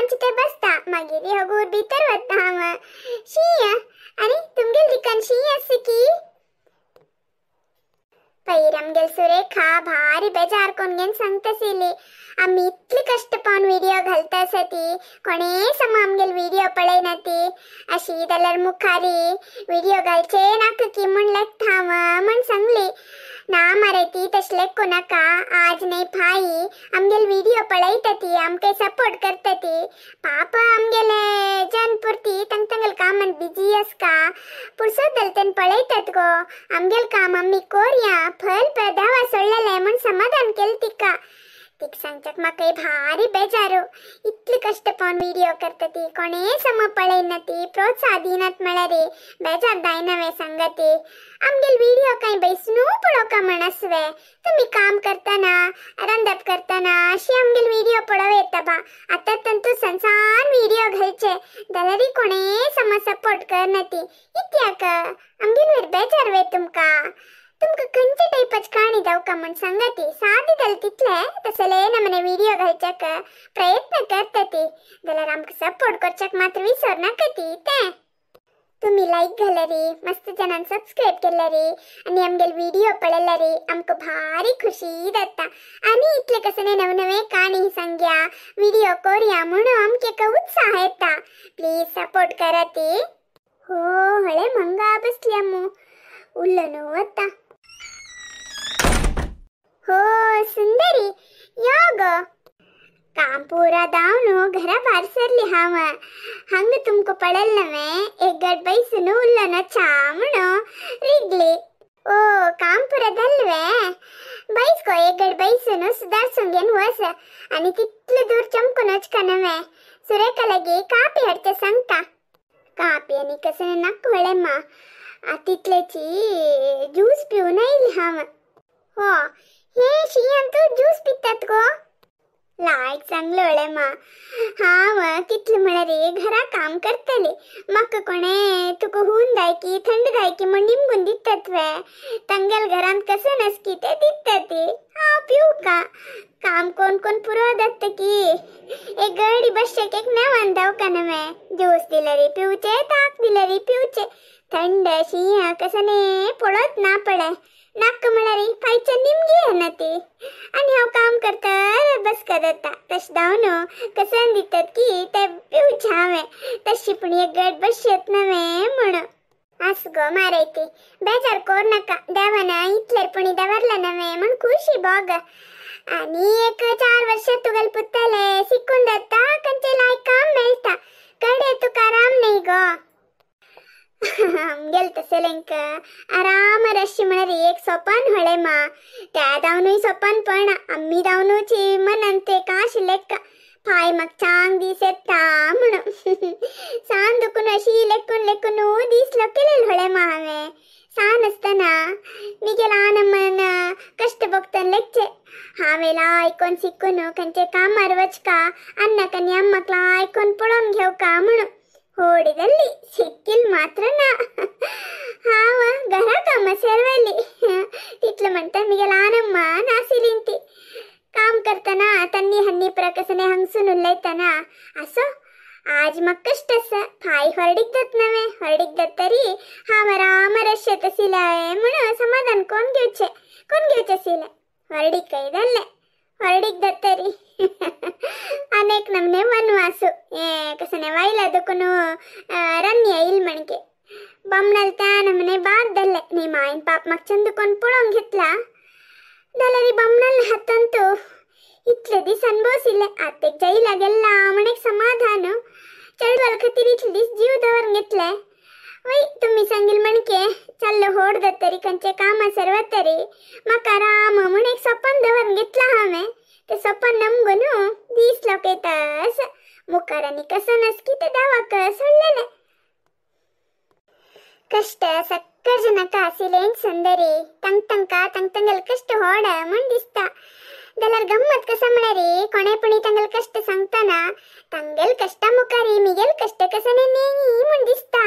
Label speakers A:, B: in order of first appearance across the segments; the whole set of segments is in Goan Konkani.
A: आमचे ते बसता मागीर हगूर भितर वता हांव शी आनी तुमगेल दिकान शी आसा की पयर आमगेल सुरेखा भारी बेजार कोण घेवन सांगताशिल्ली आमी इतले कश्ट पावन व्हिडिओ घालता आसा ती कोणे सम आमगेल व्हिडिओ पळयना ती अशी जाल्यार मुखारी व्हिडिओ घालचे नाका की म्हण लेखता हांव म्हण सांगली ना मरे ती तशें लेखूं नाका आज न्हय फाई आमगेल व्हिडिओ पळयता ती आमकां सपोर्ट करता ती पाप आमगेले जन पुरती तांग तांगेल कामान बिजी आसका पुरसत जाल्यार तेन पळयतात गो आमगेल काम आमी कोरया फल देवा सोडलेलें म्हण समाधान केलें तिका तिका सांगच्याक म्हाका भारी बेजारू इतले कश्ट पावन व्हिडिओ करता ती कोणे सम पळयना ती प्रोत्साह दिनात म्हळ्यार बेजार जायना वे सांगा ती आमगेल व्हिडिओ कांय बैसनू पळोवका म्हण आसवे तुमी काम करतना रांदप करतना अशी आमगेल व्हिडिओ पळोवं येता बा आतां तंतू संसार व्हिडिओ घालचे जाल्यारय कोणे सम सपोर्ट करना ती इत्याक आमगेल बेजार वे तुमकां तुमकां खंयच्या टायपाची काणी जावका म्हण सांगा ती सादी जालें तितलें तसले नमने व्हिडिओ घालच्याक प्रयत्न करता ती जाल्यार आमकां सपोर्ट करच्याक मात्र विसर नाका ती तें तुमी लायक घाल्यारी मस्त जाणान सबस्क्रायब केल्यारी आनी आमगेल व्हिडिओ पळयल्यारी आमकां भारी खुशी जाता आनी इतले कसले नवे नवे काणी सांगया व्हिडिओ कोरया म्हणून आमकां एक उत्साह येता प्लीज सपोर्ट करा ती हो हळे मंगा बसल्या मू उल्लनो वता हो सुंदरी यो गो काम पुरा दावनु घरा भायर सरली हांव हांगा तुमकां पळयलें नवें एक गट बैसून उल्लनो च्या म्हणून रिगली ओ काम पुरा जालें वे बैस गो एक गट बैसून सुदारसून घेवन वस आनी तितले दूर चमकून वचका नवें सुरेखा लागीं कापी हाडचें सांगता कापी आनी कसलें नाका व्हळें मा तितलेची ज्यूस पिवन आयली हांव हो हे शियान तूं ज्यूस पितात गो लायक सांगलो व्हळें मा हांव कितलें म्हळ्यार घरा काम करतली म्हाका कोणें तुका हून जाय की थंड जाय की म्हण निमगून दितात वे तांगेल घरांत कसं नसकी ते दितात ती हांव पिवू का काम कोण कोण पुरो जाता की एक गडी बश्शेक एक नेवान जावका नवें ज्यूस दिल्यार पिवचें ताक दिल्यार पिवचें थंड शीं कसं न्ही पळोवत ना पळय नाका म्हळ्यार फायच्या निमगी येना ती आनी हांव काम करता बसका जाता तशें जावन कसन दितात की ते पिवचें हांवें तशी पूण एक गट बशयत नवें म्हणून आस गो मारय ती बेजार कोर नाका देवान इतल्यार पुणी दवरला नवें म्हण खुशी बोग आनी एक 4 वर्सां तुगेले पुत्तले शिकून जाता खंयचें लायक काम मेळटा कडे तुका आराम न्हय गो आमगेल तसलेंक आराम रशी म्हळ्यार एक सोपान व्हळें मा त्या दावनूय सोपान पण आमी दावनूच मनांत एक आशिल्लें फाय म्हाका चांग दीस येता म्हणून सान दुखून अशी लेखून लेखून दीस लोकेले व्हळें मा हांवें सान आसतना मिगेल आनमन कश्ट भोगतना लेखचे हांवें लायकोन शिकून खंयचे कामार वचका अन्नाक आनी अम्माक लायकोन पळोवन घेवका म्हणून होडी जाल्ली शिकील मात्र ना हांव घरा कामां सेरवली तितलें म्हणटा मिगेल आनम्मा नाशिल्ली ती काम करतना तन्नी हन्नी प्रकसने हांगसून उलयतना आसो आज म्हाका कश्ट आसा फाय हळडीक जात नवें हळडीक जात तरी हांव आराम रशेत आशिल्लें म्हणून समाधान कोण घेवचें कोण घेवचें आशिल्लें हळडीकय जाल्लें हळडीक जात तरी अनेक नमने वनवासु कसने वायला दुखून रन्नी येईल म्हणके बामणाल त्या नमने बाद जाल्लें न्ही मायन पाप म्हाका चंद कोण पळोवन घेतला जाल्यार बामणाल हातांत इतले दीस अनुभवसिल्ले आतेक जायला गेल्ला म्हण एक समाधान चेडवाल खातीर इतले दीस जीव दवरून घेतले वय तुमी सांगील म्हणके चाललो होड जातरी खंयचे कामां सर्वतरी म्हाका राम म्हण एक सपन दवरून घेतलां हांवें ते सपन नमगून दीस लोकयतास मुखार आनी कसो नसकी ते देवाक सोडलेलें कश्ट सक्कर जनका आशिल्लें सुंदरी तांक तांकां तांक तांगेले कश्ट होड म्हण दिसता जाल्यार गम्मत कसो म्हळ्यार कोणे पुणी तांगेले कष्ट सांगतना तांगेल कष्ट मुखारी मिगेल कष्ट कसने नेही म्हूण दिसता.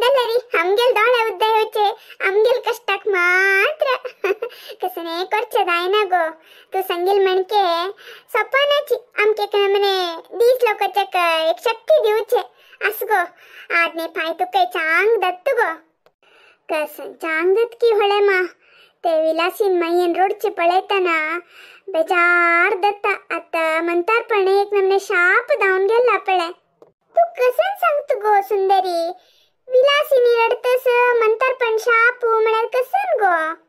A: जाल्यार आमगेल दोळे उद्दा येवचे आमगेल कष्टाक मात्र कसने करचे जायना गो. तूं सांगील म्हणके सपनाची आमके मने दीस लोकांच्या एक शक्ती दिवचे आस गो. आदने पाय तुका चांग दत्त गो. कसन चांग दत्त की होळे मा ते विलासीन मय्यन रोडचे पळयतना बेजार दत्ता. आता मंतारपणे एक नमने शाप धावन गेला पळे. तू कसन सांगत गो सुंदरी, विलासिनी रडतस मंतारपण शाप म्हळ्यार कसन गो?